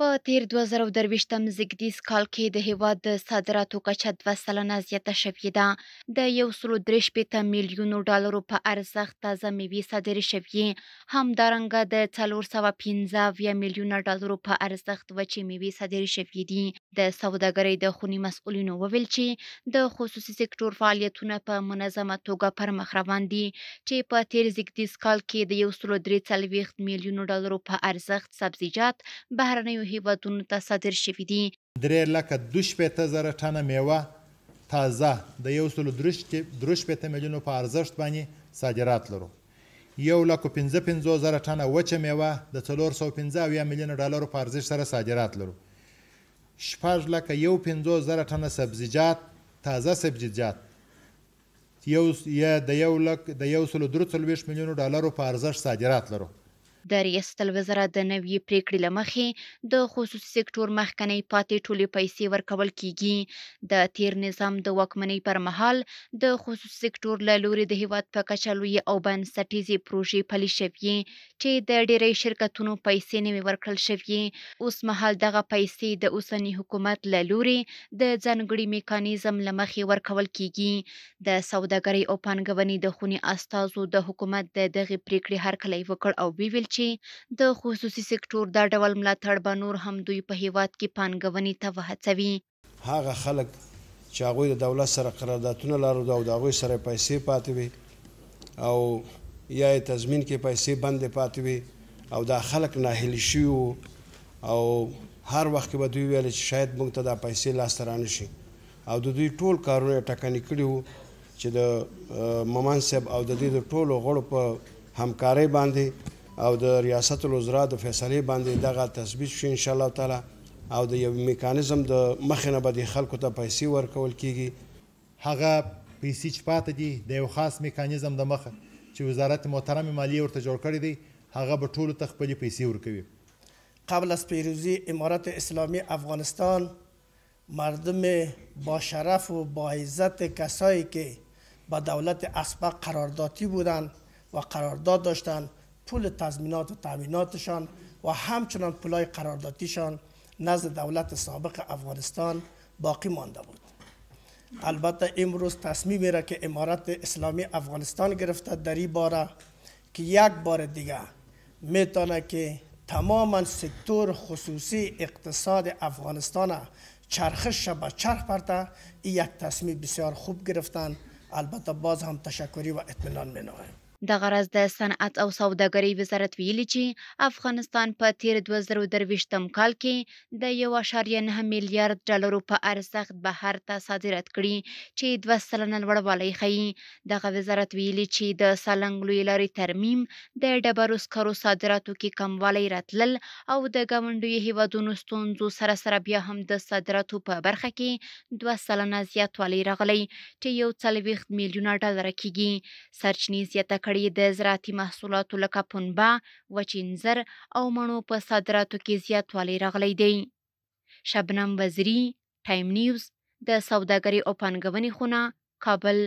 په تېر 2023 زېږدیز کال کې د هېواد د صادراتو کچه 2% زیاته شوې ده. د 163 میلیونو ډالرو په ارزښت تازه میوې صادرې شوې. همدارنګه د 475 میلیونه ډالرو په ارزښت وچې میوې صادرې شوې دي. د سوداګرۍ د خونې مسؤلینو وویل چې د خصوصي سکتور فعالیتونه په منظمه توګه پرمخ روان دي، چې په تېر زېږدیز کال کې د 143 میلیونو ډالرو په ارزښت سبزیجات بهرنیو هیوادونو ته صادر شوي دي. 362,000 ټنه میوه تازه د 163 میلیونو په ارزښت باندې صادرات لرو. 155,000 ټنه وچه میوه د 475 میلیونه ډالرو په ارزښت سره صادرات لرو. 651,000 ټنه سبزیجات، تازه سبزیجات د 143 میلیونو ډالرو په ارزښت صادرات لرو. د ریاست الوزرا د نوې پریکړې له مخې د خصوصي سکتور مخکنۍ پاتې ټولې پیسې ورکول کیږي. د تیر نظام د واکمنۍ پر مهال د خصوصي سکتور له لوري د هیواد په کچه لویې او بنسټیزې پروژې پلي شوې، چې د ډیری شرکتونو پیسې نه وې ورکړل شوې. اوس مهال دغه پیسې د اوسني حکومت له لوري د ځانګړي میکانیزم له مخې ورکول کیږي. د سوداګرۍ او پانګونې د خونې استازو د حکومت د دغې پریکړې هرکلی وکړ او وویل چې د خصوصي سکتور دا ډول ملاتړ به نور هم دوی په هیواد کې پانګونې ته وهڅوي. هغه خلک چې هغوی د دولت سره قراردادونه لرل او د هغوی سره پیسې پاتې وي او یا یې تضمین کې پیسې بندې پاتې وي او دا خلک ناهیلي شوي وو او هر وخت کې به دوی ویل چې شاید موږ ته دا پیسې لاسته رانه شي او د دوی ټول کارونه یې ټکني کړي وو چې د ممن صاحب او د دې د ټولو غړو په همکارۍ باندې او د ریاست الوزرا د فیصلې باندې دغه تثبیت شو ان شاء الله تعالی، او د یو میکانیزم د مخې نه به د خلکو ته پیسې ورکول کیږي. هغه پیسې چې پاتې دي د یو خاص میکانیزم د مخه چې وزارت محترم مالیې ورته جوړ کړی دی، هغه به ټولو ته خپلې پیسې ورکوي. قبل از پیروزی امارت اسلامی افغانستان مردم با شرف و با عزت کسایی که با دولت اسبق قراردادی بودند و قرارداد داشتند، پول تضمینات و تامیناتشان و همچنان پولای قراردادیشان نزد دولت سابق افغانستان باقی مانده بود. البته امروز تصمیمی را که امارت اسلامی افغانستان گرفته در این باره که یک بار دیگه میتونه که تماما سکتور خصوصی اقتصاد افغانستان چرخش به چرخ پرته، این یک تصمیم بسیار خوب گرفتن. البته باز هم تشکری و اطمینان می نمایم. دغه راز د صنعت او سوداګرۍ وزارت ویلي چې افغانستان په تېر 2023 کال کې د 1.9 میلیارد ډالرو په ارزښت بهر ته صادرات کړي، چې 2% لوړوالی ښيي. دغه وزارت ویلي چې د سالنګ لویې لارې ترمیم، د ډبرو سکرو صادراتو کې کموالی راتلل او د ګاونډیو هیوادونو ستونزو سره سره بیا هم د صادراتو په برخه کې 2% زیاتوالی راغلی، چې 41 میلیونه ډالره کیږي. سرچینې زیاته کړې د زراعتي محصولاتو لکه پنبه، وچ انځر او مڼو په صادراتو کې زیاتوالی راغلی دی. شبنم وزیري، ټایم نیوز، د سوداګرۍ او پانګونې خونه، کابل.